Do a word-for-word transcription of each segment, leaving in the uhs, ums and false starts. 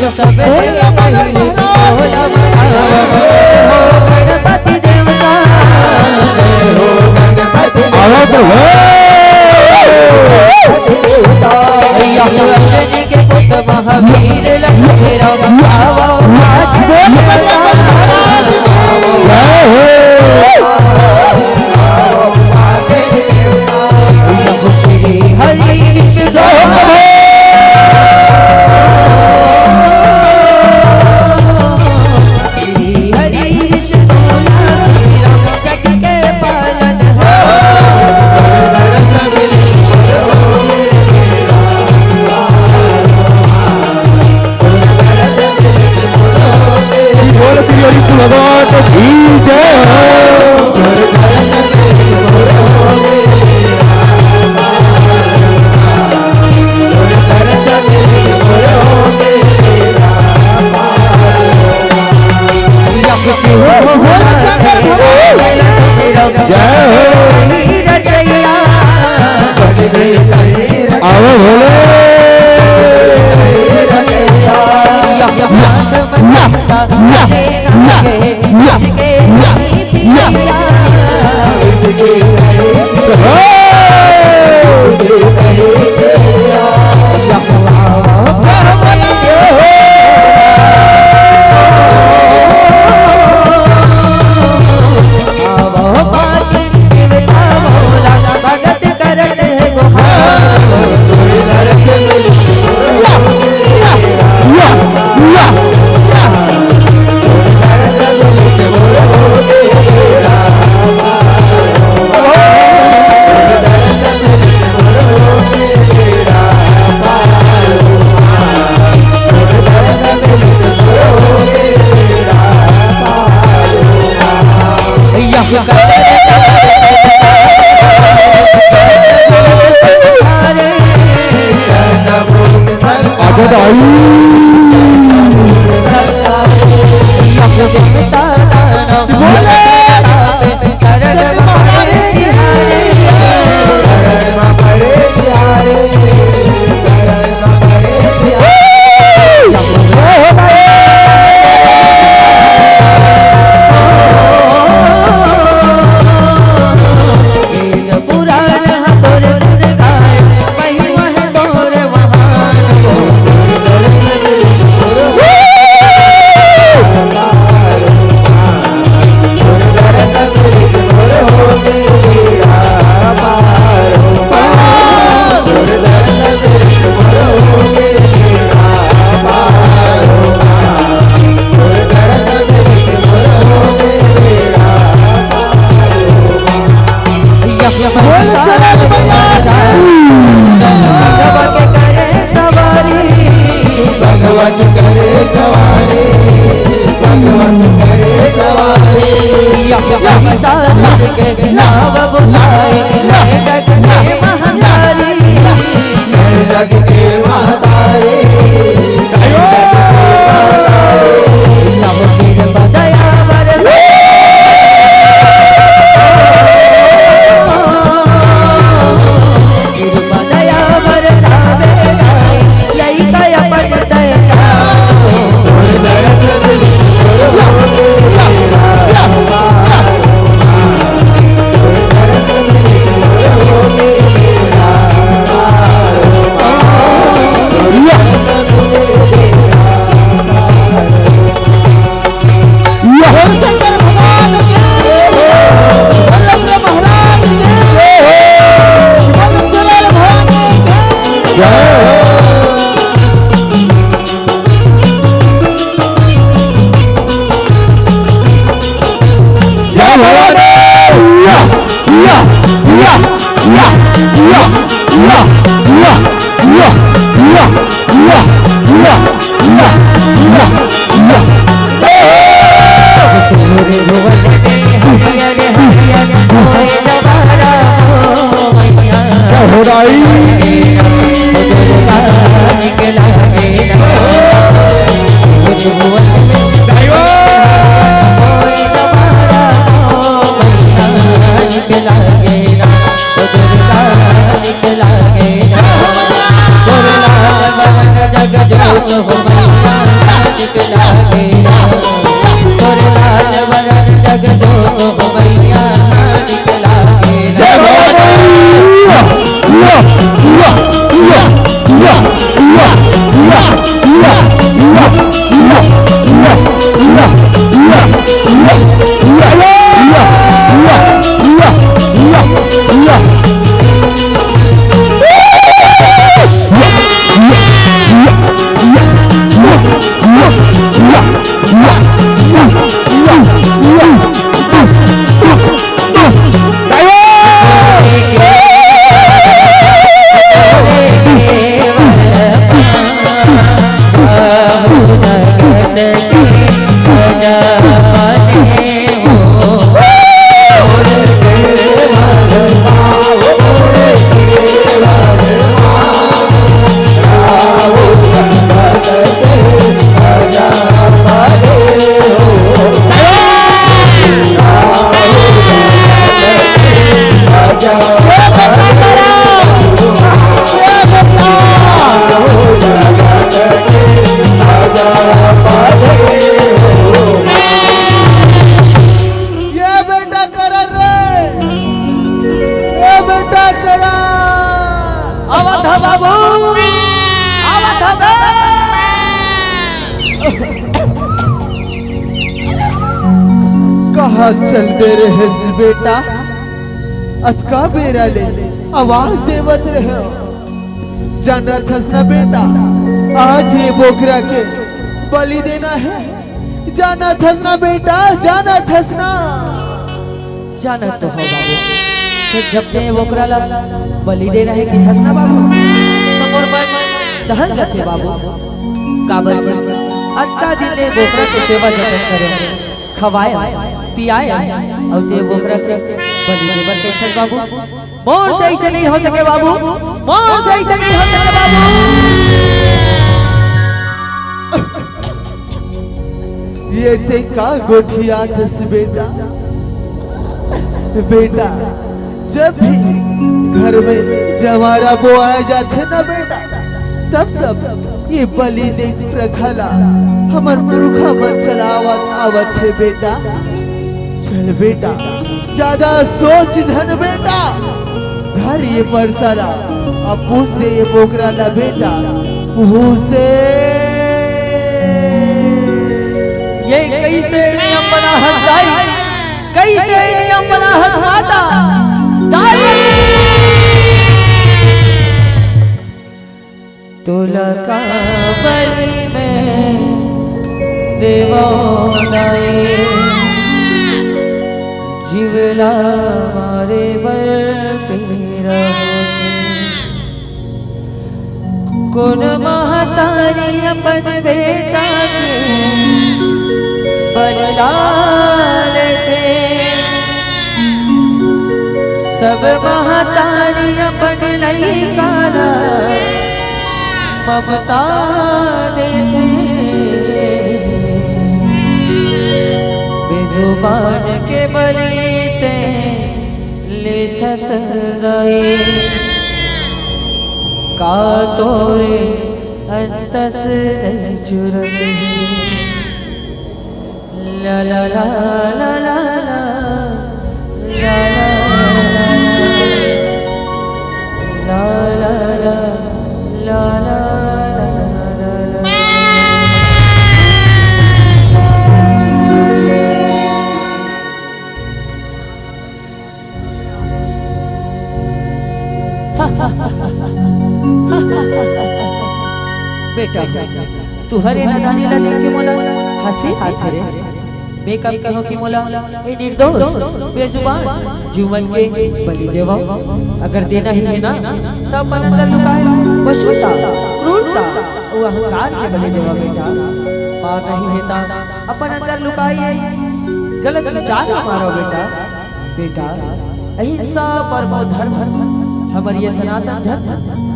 सब जग पहिले तोला बधावा, गणपति देवता। आवा तो हो। भैया हो अंजनी के पुत महावीर लक्ष्मी राम, आवा पाठ देवता। जय हो। श्री हरि विष्णु श्री हरि विष्णु जग के पालनहार। बोल श्री हरि भगवान की जय हो। बोल शंकर भगवान की जय हो। आओ भोले। बाबू, आवत हवे। कहाँ चल दे रहे बेटा? अतका बेरा ले आवाज देवत रहे। जानत हस ना बेटा, आज ये बोकरा के बलि देना है। जानत हस ना बेटा, जानत हस ना। जानत तो हो बाबू, फेर जब ते बोकरा ला बलि देना है कि थस ना बाबू, तो मोर मन दहल जथे बाबू। काबर कि अतका दिन ले बोकरा के सेवा जतन करे, खवाए, पियाए, अउ ते बोकरा के बलि देबर कहिथस बाबू। मोर से अइसे नहीं हो सके बाबू, मोर से अइसे नहीं हो सके बाबू। ये ते का गोठियाथस बेटा? बेटा, जब भी घर में जवारा बोआए जाथे ना बेटा, तब तब ये बलि दे प्रथा ला हमर पुरखा मन चलावत आवत हे बेटा। चल बेटा, जादा सोच झन बेटा, धर ये परसा ला, अउ पूछ दे ये बोकरा ला बेटा, पूछ दे। ये कइसे नियम बना हस दाई, कइसे नियम बना हस माता, दाई। तोला काबर मैं देवं दाई, जीव ला मारे बर तेरा होथे। कोन महतारी अपन बेटा के बलि ला लेथे, सब महतारी अपन लइका ला ममता देथे। बेजुबान के बलि ते लेथस दाई, का तोरे अंतस नहीं चुरत हे। ला ला ला ला ला ला। बेटा, तुंहर ए नदानी ला देख के मोला हंसी आथे रे। मैं कब कहों कि मोला ए निर्दोष, बेजुबान जुमन के बलि देवव? अगर देना ही हे ना, त अपन अंदर लुकाए पशुता, क्रूरता अउ अहंकार के बलि देवव बेटा। अउ नहीं हे त अपन अंदर लुकाए गलत विचार ला मारव बेटा। बेटा, अहिंसा परमो धर्म, हमर ये सनातन धर्म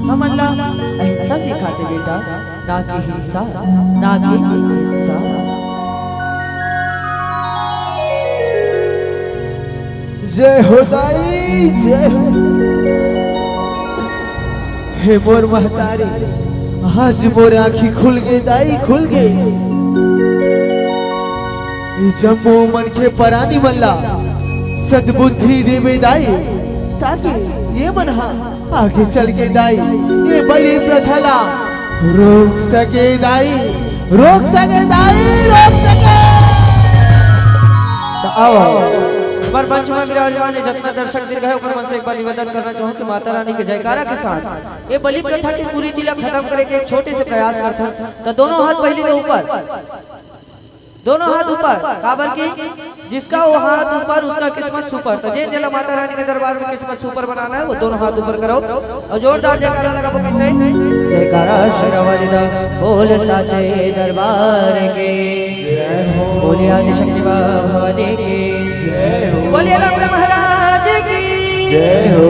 हमन ला अहिंसा सिखाथे बेटा, ना कि हिंसा, ना कि हिंसा। जय हो दाई, जय हो। हे मोर महतारी, आज मोर आँखी खुल गे दाई, खुल गे। ये जम्मो मनखे परानी मन ला सद्बुद्धि देबे दाई, ताकि ये मन हा आगे चल के दाई ये बलि प्रथा ला रोक सके दाई, रोक सके दाई, रोक सके। त आओ, आओ। हमर मंच में विराजमान हे जतना दर्शक दीर्घ हे, ओकर मन से एक बार निवेदन करना चाहूँ कि माता रानी के जयकारा के साथ ये बलि प्रथा के कुरीति ला खत्म करे के एक छोटे से प्रयास करथन। त दोनों हाथ पहली तो ऊपर, दोनों हाथ ऊपर, काबर कि जिसका वो हाथ ऊपर, उसका किस्मत सुपर। त जेन जेला माता रानी के दरबार में किस्मत सुपर बनाना हे, वो दोनों हाथ ऊपर करो अउ जोरदार जयकारा लगाबो। कइसे? जयकारा शेरा वाली दा, बोल साचे दरबार के। जय हो। बोलिए आदिशक्ति भवानी की। जय हो। बोलिए राम महाराज की। जय हो।